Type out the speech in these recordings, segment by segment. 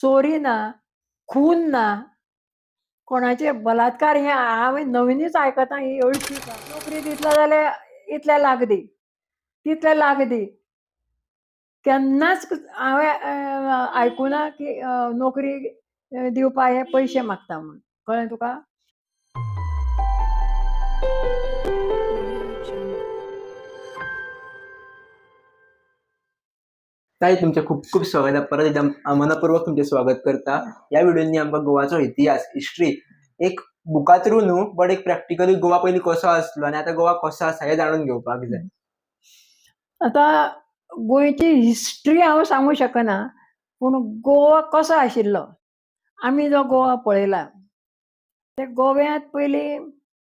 चोरी ना, खून ना, कोणाचे बलात्कार हे हांवें नविनूच आयकता ही हळशीक. नोकरी दितलो जाल्यार इतले लाख दी, तितले लाख दी. केन्नाच हांवें आयकुना की नोकरी दिवपा हे पयशे मागता म्हूण. कळ्ळें तुका? ताई, तुमचे खूप खूप स्वागत आहे. परत एकदा मनपूर्वक तुमचे स्वागत करता. या व्हिडिओनी आमकां गोवाचो इतिहास, हिस्ट्री एक बुका थ्रू न्हू, बट एक प्रॅक्टिकली गोवा पयलीं कसो आसलो आनी आतां गोवा कसो आसा हें जाणून घेवपाक जाय. आतां गोंयची हिस्ट्री हांव सांगूंक शकना, पूण गोवा कसो आशिल्लो, आमी जो गोवा पळयला, ते गोव्यांत पयलीं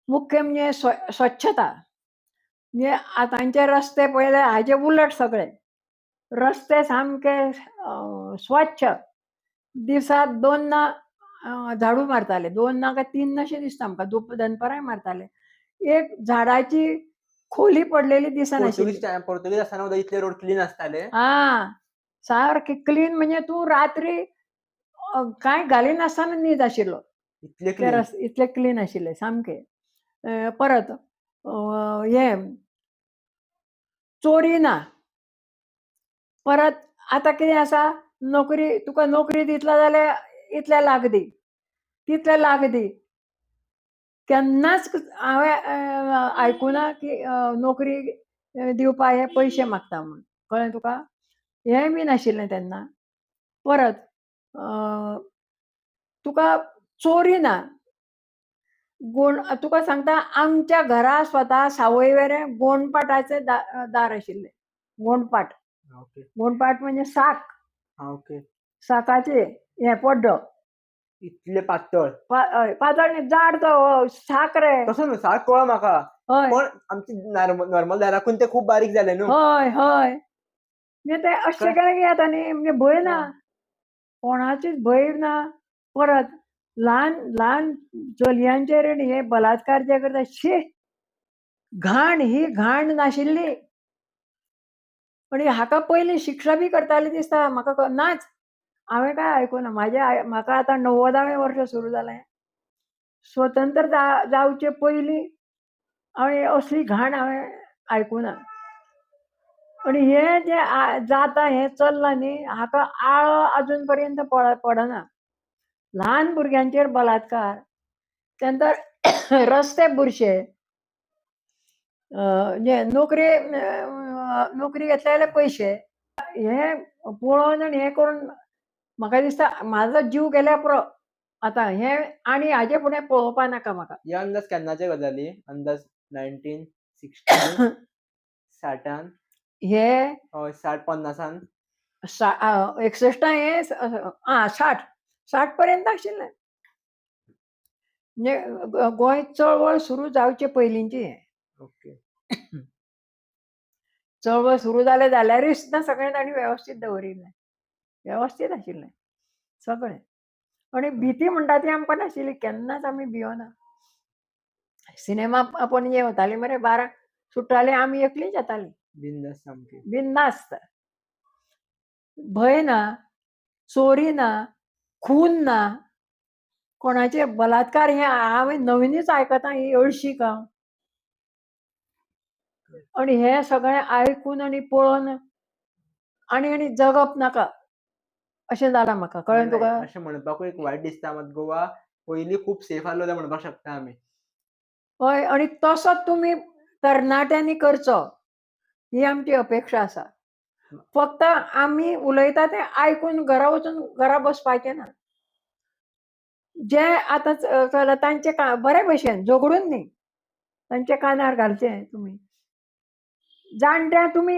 मुख्य म्हणजे स्वच्छता. म्हणजे आतांचे रस्ते पळयले हाजे उलट, सगळे रस्ते सामके स्वच्छ. दिसाक दोन झाडू मारताले, दोन ना काय तीन अशें दिसता म्हाका, दनपरांय मारताले. एक झाडाची खोली पडलेली दिसनाशिल्ली. पोर्तुगीज पोर्तुगीज आसतना सुद्दां इतले रोड क्लीन आसताले. हा, सारखे क्लीन. म्हणजे तूं रात्री कांय घालिनासतना न्हीद आशिल्लो. इतले ते क्लीन. इतले क्लीन आशिल्ले सामके. परत हें चोरी ना. परत आतां कितें आसा, नोकरी, तुका नोकरी दितलो जाल्यार इतले लाख दी, तितले लाख दी. केन्नाच हांवें आयकुना की नोकरी दिवपा हे पयशे मागता म्हूण. कळ्ळें तुका? हेंय बी नाशिल्लें तेन्ना. परत तुका चोरी ना. गोण तुका सांगता, आमच्या घरा स्वता सावयवेरें गोणपाटाचें दार आशिल्लें. गोणपाट. गोणपाट म्हणजे साक. साकाचे हें पड्डो. इतले पातळ? हय, पातळ न्ही, जाड तो साक रे. तसो न्हू, साक कळ्ळो म्हाका. हय. पण आमचे नॉर्मल दाराकून ते खूब बारीक जाले न्हू. हय हय, म्हणजे ते अशें केलें की येता न्ही, म्हणजे भंय ना, कोणाचीच भंय ना. परत ल्हान ल्हान चलयांचेर हे बलात्कार जे करता, शी, घाण. ही घाण नाशिल्ली. आनी हाका पयलीं शिक्षा बी करताली दिसता म्हाका, नाच हांवें काय आयकुना. म्हाजे म्हाका आतां 90वें वर्स सुरू जालें. स्वतंत्र जावचे पयलीं हांवें असली घाण हांवें आयकुना. आनी हें जें जाता, हें चल्लां न्ही, हाका आळो अजून पर्यंत पडना. ल्हान भुरग्यांचेर बलात्कार, त्यानंतर रस्ते बुरशे, म्हणजे नोकरी नोकरी घेतले जाल्यार पयशे. हे पळोवन आनी हें करून म्हाका दिसता म्हाजो जीव गेल्यार पुरो आतां. हें आनी हाजे फुडें पळोवपा नाका म्हाका. हे अंदाज केन्नाचे गजाली? अंदाज 1960, 60न? हे हय, 60, 50न. 61 हे आं 60, 60 पर्यंत आशिल्लें. म्हणजे गोंय चळवळ सुरू जावचे पयलींची हें. चळवळ सुरू जाले जाल्यारूय सुद्दां सगळें तांणी वेवस्थीत दवरिल्लें, वेवस्थीत आशिल्लें सगळें. आनी भिती म्हणटा ती आमकां नाशिल्ली केन्नाच, आमी भियोना. सिनेमा पणजे वताली मरे, 12 सुट्टाली, आमी एकलींच येतालीं. बिंदास सामकी. बिंदास्त. भंय ना, चोरी ना, खून ना, कोणाचे बलात्कार हे हांवें नविनूच आयकता ही हळशीक हांव. आनी हें सगळें आयकून आनी पळोवन आनी आनी जगप नाका अशें जालां म्हाका. कळ्ळें तुका? अशें म्हणपाकूय एक वायट दिसता मात, गोवा पयलीं खूब सेफ आसलो जाल्यार म्हणपाक शकता आमी. हय, आनी तसोच तुमी तरणाट्यांनी करचो ही आमची अपेक्षा आसा. फक्त आमी उलयता तें आयकून घरा वचून घरा बसपाचें ना. जे आतां चलता तांचे बरे भशेन झगडून न्ही, तांच्या कानार घालचें तुमी. जाणट्यां तुमी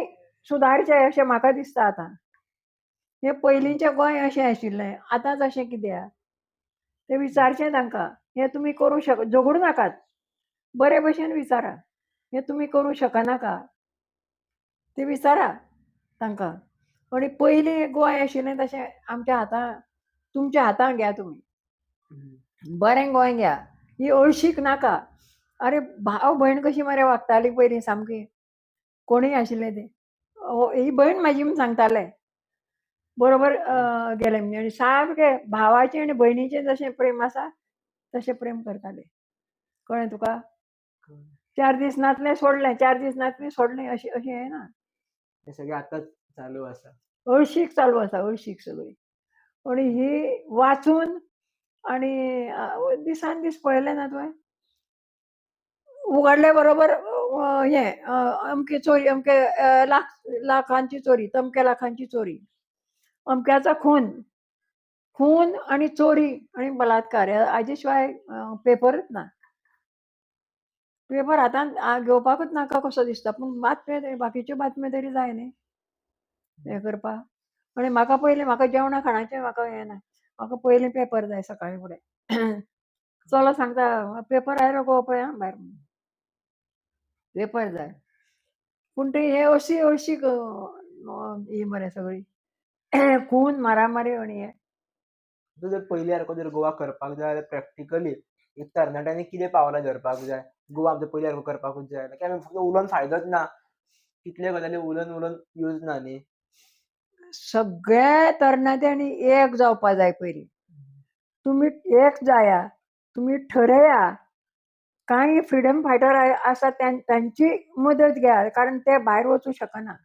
सुदारचें अशें म्हाका दिसता आतां. हें पयलींचें गोंय अशें आशिल्लें, आतांच अशें कित्याक तें विचारचें तांकां. हें तुमी करूं शक, झगडूं नाकात, बरे भशेन विचारा, हें तुमी करूं शकनाका तें विचारा तांकां. आनी पयलीं गोंय आशिल्लें तशें आमच्या हातां, तुमच्या हातां घ्या तुमी, बरें गोंय घ्या, ही हळशीक नाका. आरे, भाव भयण कशी मरे वागताली पयलीं सामकी, कोणूय आशिल्ले ते. ही भयण म्हाजी म्हूण सांगताले. बरोबर गेले म्हणजे आनी सामकें भावाचें आनी भयणीचें जशें प्रेम आसा तशें प्रेम करताले. कळ्ळें तुका? 4 दीस नातलें सोडलें, 4 दीस नातलें सोडलें, अशें अशें हें ना. हे सगळें आतांच चालू आसा. हळशीक चालू आसा, हळशीक सगळी. आनी ही वाचून आनी दिसान दीस पळयलें ना तुवें, उगडले बरोबर हें अमकी चोरी, अमके लाख लाखांची चोरी, तमक्या लाखांची चोरी, अमक्याचा खून, खून आनी चोरी आनी बलात्कार हाजे शिवाय पेपरूच ना. पेपर हातान घेवपाकूच नाका कसो दिसता, पूण बातम्यो तरी, बाकीच्यो बातम्यो तरी जाय न्ही हें करपाक. आनी म्हाका पयलीं म्हाका जेवणा खाणाचें म्हाका हें ना, म्हाका पयलीं पेपर जाय सकाळीं फुडें. चलो सांगता पेपर आयलो गो पळय आं भायर, पेपर जाय. पूण ते हे अशी हळशीक ही मरे सगळी खून मारामारी आनी हें. जर पयलीं सारको जर गोवा करपाक जाय जाल्यार प्रॅक्टिकली एक तरणाट्यांनी कितें पावलां धरपाक जाय, गोवा आमचो पयलीं सारको करपाकूच जाय जाल्यार आमी फक्त उलोवन फायदोच ना, कितले गजाली उलोवन उलोवन यूज ना न्ही. सगळ्या तरणाट्यांनी एक जावपा जाय पयलीं. तुमी एक जाया, तुमी ठरया, कांय फ्रिडम फायटर आसा तांची मदत घेया, कारण ते भायर वचूं शकना,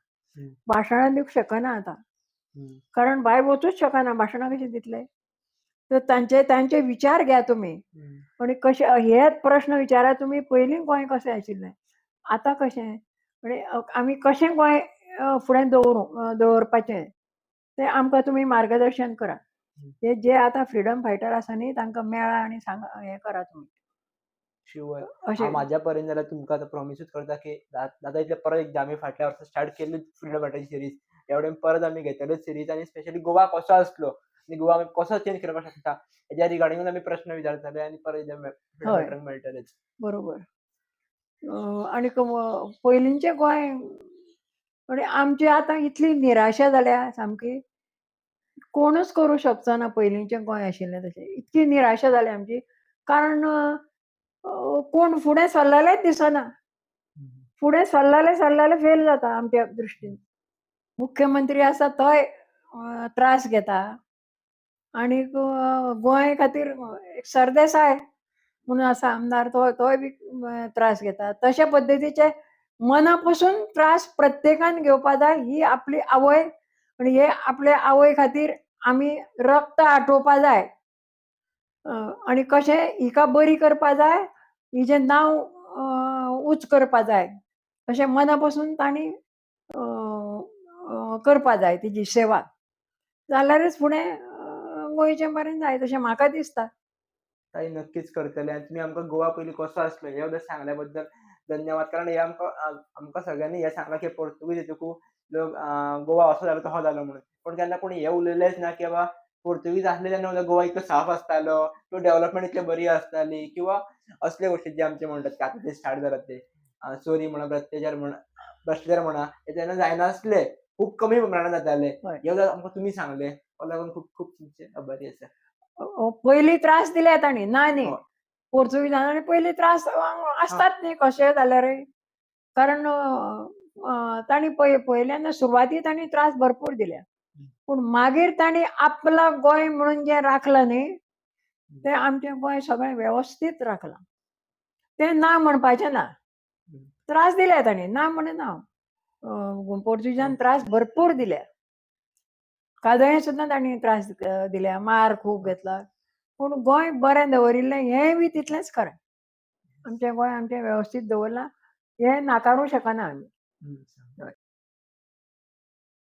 भाशणां दिवंक शकना आतां, कारण भायर वचूंच शकना, भाशणां कशीं दितले? तर तांचे तांचे विचार घेया तुमी आनी कशे हे प्रश्न विचारा तुमी, पयलीं गोंय कशें आशिल्लें, आतां कशें, आनी आमी कशें गोंय फुडें दवरूं दवरपाचें तें आमकां तुमी मार्गदर्शन करा. हे जे आतां फ्रिडम फायटर आसा न्ही तांकां मेळा आनी सांगा हें करा तुमी. शुअर. अशें म्हाज्या परेन जाल्यार तुमकां आतां प्रोमिसूच करता की जाता इतलें परत एकदां आमी फाटल्या वर्सा स्टार्ट केल्ली फ्रिडम फायटराची सिरीज, ह्या वटेन परत आमी घेतलेच सिरीज आनी स्पेशली गोवा कसो आसलो आनी गोवा आमी कसो चेंज करपाक शकता हेज्या रिगार्डिंगूच आमी प्रश्न विचारतले आनी परत एकदां फ्रिडम फायटरांक मेळटलेच. बरोबर. आनी पयलींचें गोंय आनी आमची आतां इतली निराशा जाल्या सामकी, कोणूच करूं शकचो ना पयलींचें गोंय आशिल्लें तशें, इतकी निराशा जाल्या आमची, कारण कोण फुडें सरलेलेच दिसना, फुडें सरलेले सरलेले फेल जाता आमच्या दृश्टीन. मुख्यमंत्री आसा तोय त्रास घेता आनी गोंय खातीर एक सरदेसाय म्हणून आसा आमदार, तोय बी त्रास घेता. तशे पद्दतीचे मना पसून त्रास प्रत्येकान घेवपा जाय, ही आपली आवय आनी हे आपले आवय खातीर आमी रक्त आटोवपा जाय आनी कशें हिका बरी करपा जाय, हिजें नांव उंच करपा जाय, अशें मना पसून तांणी करपा जाय तिजी सेवा, जाल्यारच फुडें गोंयचें बरें जायत अशें म्हाका दिसता. ताई नक्कीच करतले. आनी तुमी आमकां गोवा पयलीं कसो आसलो हें सुद्दां सांगल्या बद्दल धन्यवाद, कारण हे आमकां आमकां सगळ्यांनी हें सांगलां की पोर्तुगीज येतकू लोक गोवा असो जालो तसो जालो म्हणून, पूण केन्ना कोणी हें उलयलेंच ना की बाबा पोर्तुगीज आसले तेन्ना गोवा इतलो साफ आसतालो किंवा डेव्हलपमेंट इतली बरी आसताली किंवा असले गोश्टी जे आमचे म्हणटात की आतां ते स्टार्ट जालात ते चोरी म्हणा, भ्रश्टाचार म्हणा, भ्रश्टाचार म्हणा, हे तेन्ना जायनासले, खूब कमी प्रमाणान जाताले. हय. हे आमकां तुमी सांगले, ताका लागून खूब खूब तुमचे आभारी आसा. पयलीं त्रास दिले तांणी, ना न्ही, हय. पोर्तुगीजान आनी पयलीं त्रास आसतात न्ही कशेय जाल्यारय, कारण तांणी पयल्यान सुरवाती तांणी त्रास भरपूर दिल्या, पूण मागीर तांणी आपला गोंय म्हणून जें राखलां न्ही तें आमचें गोंय सगळें वेवस्थीत राखलां, तें ना म्हणपाचें ना. त्रास दिले तांणी, ना म्हणना, पोर्तुगीजान त्रास भरपूर दिले, कादयें सुद्दां तांणी त्रास दिल्या, मार खूब घेतला, पूण गोंय बरें दवरिल्लें हेंय बी तितलेंच खरें. आमचें गोंय आमचें वेवस्थीत दवरलां हें नाकारूंक शकना आमी.